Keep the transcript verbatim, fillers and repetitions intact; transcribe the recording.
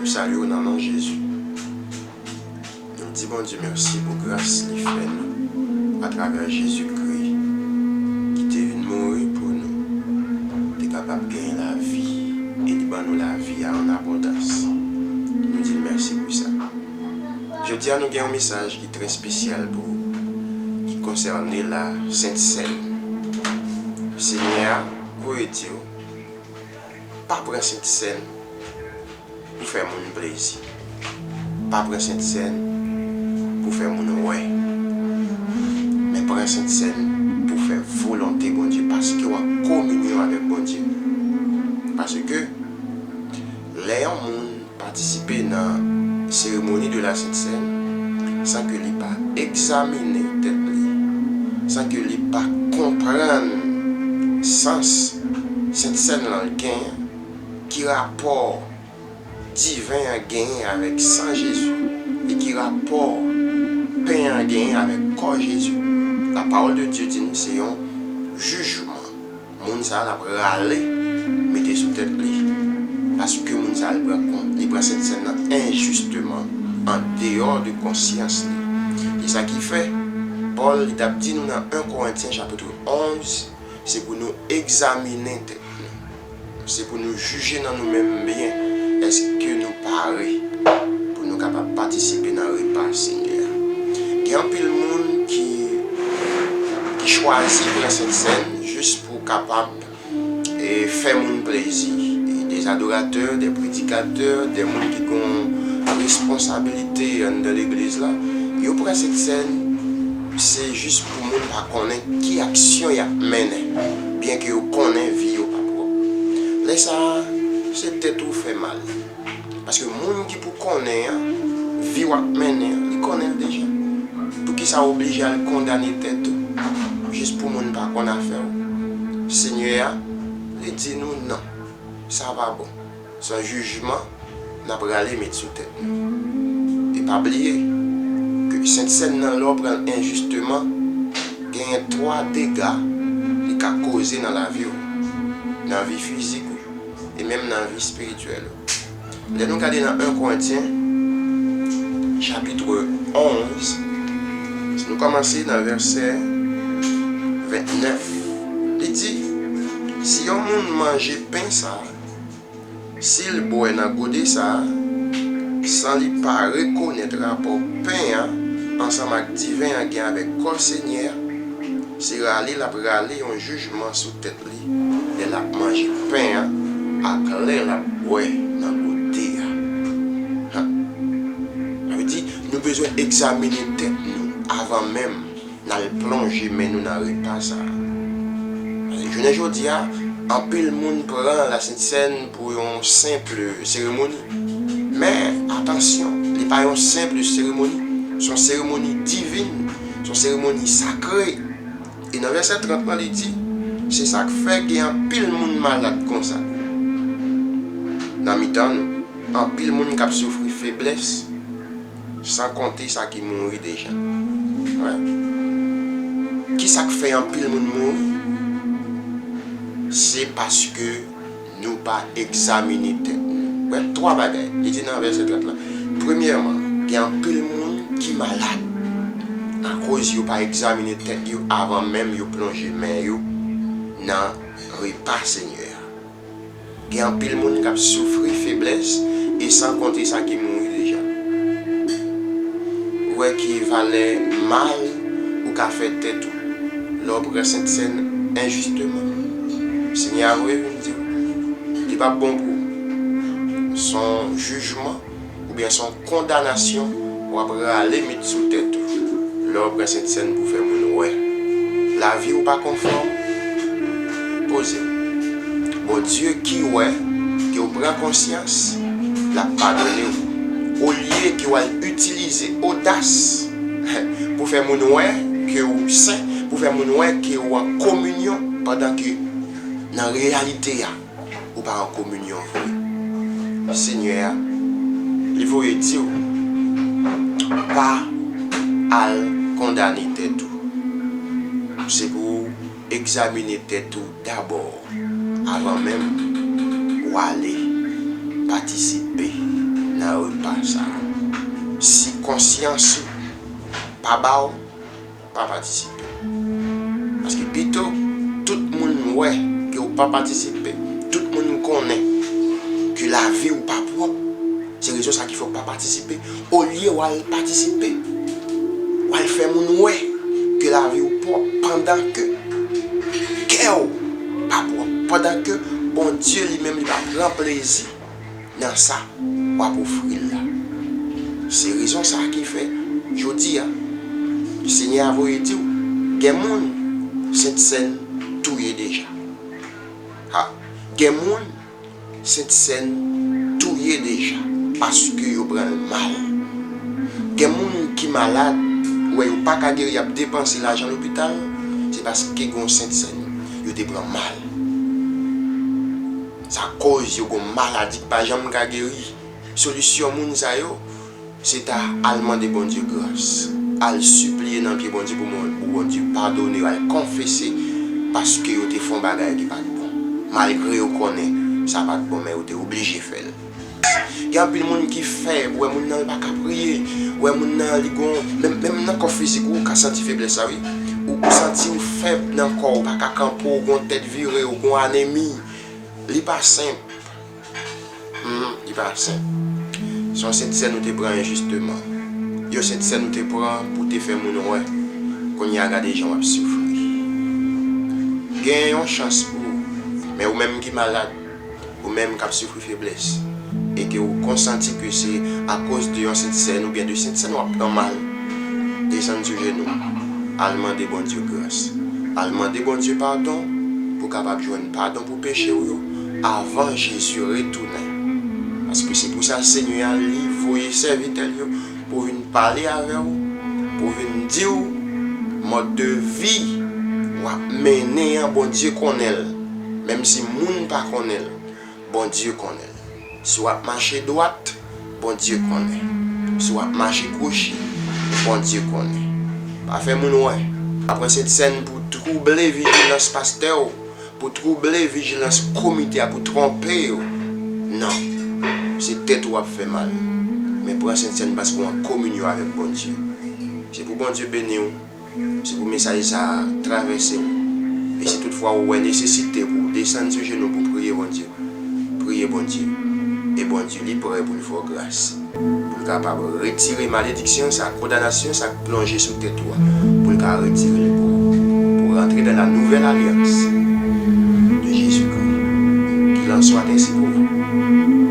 Salye w nan non Jezi. Nou di Bondye mèsi pou gras li fè nou atravè Jezikri ki te vin mouri pou nou, te kapab genyen lavi e li ban nou lavi a an abondans. Nou di l mèsi pou sa. Jodi a nou gen yon mesaj ki trè espesyal pou ou, ki konsène la Sent Sèn. Senyè a voye di w, pa pran Sent Sèn pou fè moun plezi. Pa pran Sent Sèn pou fè moun wè. Men pran Sent Sèn pou fè volonte Bondye, paske w an kominyon avèk Bondye. Paske lè yon moun patisipe nan seremoni de la Sent Sèn san ke li pa egzamine tèt li, san ke li pa konprann sans Sent Sèn lan l genyen, ki rapò diven an genyen avèk san Jezi e ki rapò pen an genyen avèk kò Jezi. La parole de Dieu di nou se yon jijman. Moun sa a l ap rale mete sou tèt li. Paske moun sa a li pran kon, li pran Sent Sèn nan enjisteman, an deyò de konsyans li. Se sa ki fè Pòl li t ap di nou nan en Korentyen chapit onz, se pou nou egzaminen tèt nou. Se pou nou jije nan nou menm byen, èske nou pare pou nou kapab patisipe nan repa Senyè a. Gen anpil moun ki, ki chwazi pran Sent Sèn jis pou kapab e fè moun plezi. E des adorateurs, des prédicateurs, des moun ki gon responsabilite anndan legliz la, yo pran Sent Sèn, se jis pou moun pa konnen ki aksyon y ap mennen, byenke yo konnen vi yo pa pwòp. Lè sa a, se tèt ou fè mal. Paske moun ki pou konnen an, vi w ap mennen an, li konnen l deja. Poukisa w oblije al kondane tèt ou jis pou moun pa konn afè w? Senyè a, li di nou non, sa pa bon. Se yon jijman n ap rale met sou tèt nou. E pa bliye ke Sent Sèn nan, lè w pran l enjisteman, genyen twa dega li ka koze nan lavi w, nan vi fizik ou, e menm nan vi espirityèl ou. Lè nou gade nan en Korentyen, chapit onz, si nou kòmanse nan vèsè vennèf, li di, si yon moun manje pen sa a, si l bwè nan gode sa a, san li pa rekonèt rapò pen an ansanm ak diven an gen avèk kò Senyè a, se rale l ap rale yon jijman sou tèt li lè l ap manje pen an ak lè l ap bwè nan gode a. Sa vle di, nou bezwen egzamine tèt nou avan menm n al plonje men nou nan repa sa a. Paske jounen jodi a, anpil moun pran la Sent Sèn pou yon senp seremoni. Men, atansyon, li pa yon senp seremoni. Se yon seremoni divin, se yon seremoni sakre. E nan vèsè trant lan, li di, se sa k fè gen anpil moun malad konsa nan mitan nou. Anpil moun k ap soufri feblès, san konte sa ki mouri deja. Wè. Kisa k fè anpil moun mouri? Se paske nou pa egzamine tèt nou. Wè, twa bagay. Li di nan vèsè trant lan. Premyèman, gen anpil moun ki malad akoz yo pa egzamine tèt yo avan menm yo plonje men yo nan repa Senyè a. Gen anpil moun k ap soufri feblès e san konte sa ki mouri deja. Ou wè ki valè mal ou ka fè tèt ou lè w pran Sent Sèn enjisteman. Senyè a voye vin di w, li p ap bon pou ou. Se yon jijman oubyen se yon kondanasyon w ap rale met sou tèt ou lè w pran Sent Sèn pou fè moun wè. Lavi w pa konfòm. Poze w. Bondye ki wè ke w pran konsyans, l ap padone w. Olye ke w al itilize odas pou fè moun wè ke w sen, pou fè moun wè ke w an kominyon, pandan ke nan reyalite a, ou pa an kominyon vre. Senyè a, li voye di w, pa al kondane tèt ou. Se pou w egzamine tèt ou dabò, avan menm w ale patisipe sa. Si konsyans ou pa ba w, pa patisipe. Paske pito tout moun wè ke w pa patisipe, tout moun konnen ke lavi w pa pwòp, se rezon sa ki fè w pa patisipe. Olye w al patisipe, w al fè moun wè ke lavi w pwòp pandan ke kè w pa pwòp, pandan ke Bondye li menm li pa pran plezi nan sa w ap ofri l la. Se rezon sa a ki fè, jodi a, Senyè a voye di w, gen moun Sentsèn touye deja. Ha, gen moun Sentsèn touye deja, paske yo pran l mal. Gen moun ki malad, ou wè yo pa ka geri, y ap depanse lajan lopital, se paske gen yon Sentsèn yo te pran mal. Sa koz yo gon maladi ki pa janm ka geri. Solisyon moun sa yo, se ta al mande Bondye gras, al sipliye nan pye Bondye pou Mon-, pou Bondye padone yo, al konfese, paske yo te fè yon bagay ki pa t bon. Malgre yo konnen sa pa t bon, men yo te oblije fè l. Gen anpil moun ki fèb, ou wè moun nan li pa ka priye, ou wè moun nan li gon, menm, menm nan kò fizik ou, ou ka santi feblès sa wi. Ou, ou santi ou fèb nan kò, ou pa ka kanpe, ou gon tèt vire, ou gon anemi. Li pa senp. Hmm, li pa senp. Se yon Sentsèn ou te pran enjisteman. Yon Sentsèn ou te pran pou te fè moun wè. Kounye a gade jan w ap soufri. Gen yon chans pou ou. Men ou menm ki malad, ou menm k ap soufri feblès, e ke ou konsanti ke se akoz de yon Sentsèn oubyen de Sentsèn w ap pran mal, desann sou jenou, al mande Bondye gras. Al mande Bondye padon pou w kapab jwenn padon pou peche w yo avan Jezi retounen. Paske se pou sa Senyè a li voye sèvitè l yo pou vin pale avè w, pou vin di w mòd de vi w ap mennen an, Bondye konnen l. Menm si moun pa konnen l, Bondye konnen l. Si w ap mache dwat, Bondye konnen. Si w ap mache kwochi, Bondye konnen. Pa fè moun wè. Pa pran Sentsèn pou twouble vijilans pastè w, pou twouble vijilans komite a, pou twonpe yo. Non. Se tèt ou w ap fè mal. Men pran Sentsèn paske w an kominyon avèk Bondye. Se pou Bondye beni w. Se pou mesaj sa a travèse w. E si toutfwa ou wè nesesite pou w desann sou jenou pou w priye Bondye, priye Bondye. E Bondye, li prè pou l fè w gras. Pou l kapab retire malediksyon sa, kondanasyon sa k plonje sou tèt ou a. Pou l ka retire l pou ou. Pou w rantre dans la nouvelle alliance de Jésus-Christ. Qu'il en soit ainsi pour vous.